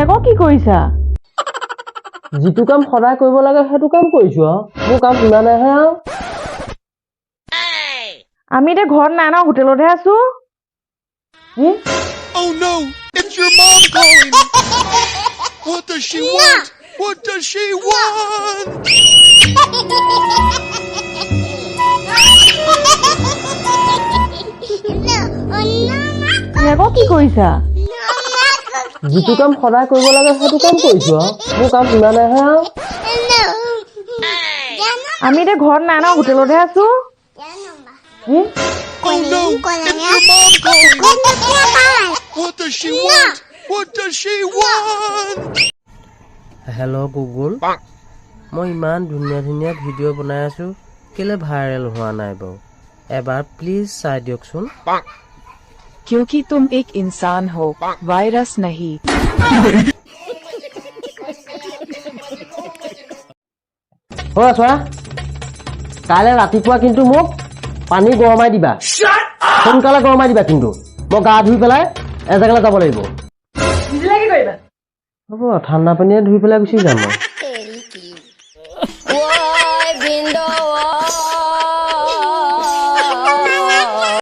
আকৌ কি কৰিছা? যিটো কাম সদায় কৰিব লাগে, সেইটো কাম কৰিছো আৰু। মোৰ কাম ইমানেহে আৰু। আমি এতিয়া ঘৰত নাই ন, হোটেলতহে আছো। কি? Oh no! It's your mom calling! What does she want? What does she want? তুমি আকৌ কি কৰিছা? যিটো কাম সদায় কৰিব লাগে, সেইটো কাম কৰিছো আৰু। মোৰ কাম ইমানেহে আৰু। আমি এতিয়া ঘৰত নাই ন, হোটেলতহে আছো। কি? Oh no! It's your mom calling! What does she want? What does she want? Hello Google, মই ইমান ধুনীয়া ধুনীয়া ভিডিঅ' বনাই আছোঁ, কেলৈ ভাইৰেল হোৱা নাই বাৰু? এবাৰ প্লিজ চাই দিয়কচোন। क्योंकि तुम एक इंसान हो, वायरस नहीं। অ' চোৱা, কাইলৈ ৰাতিপুৱা কিন্তু মোক পানী গৰমাই দিবা, সোনকালে গৰমাই দিবা কিন্তু। মই গা ধুই পেলাই এজেগালৈ যাব লাগিব। ভিজিলে কি কৰিবা? হ'ব, ঠাণ্ডা পানীয়ে ধুই পেলাই গুচি যাম মই।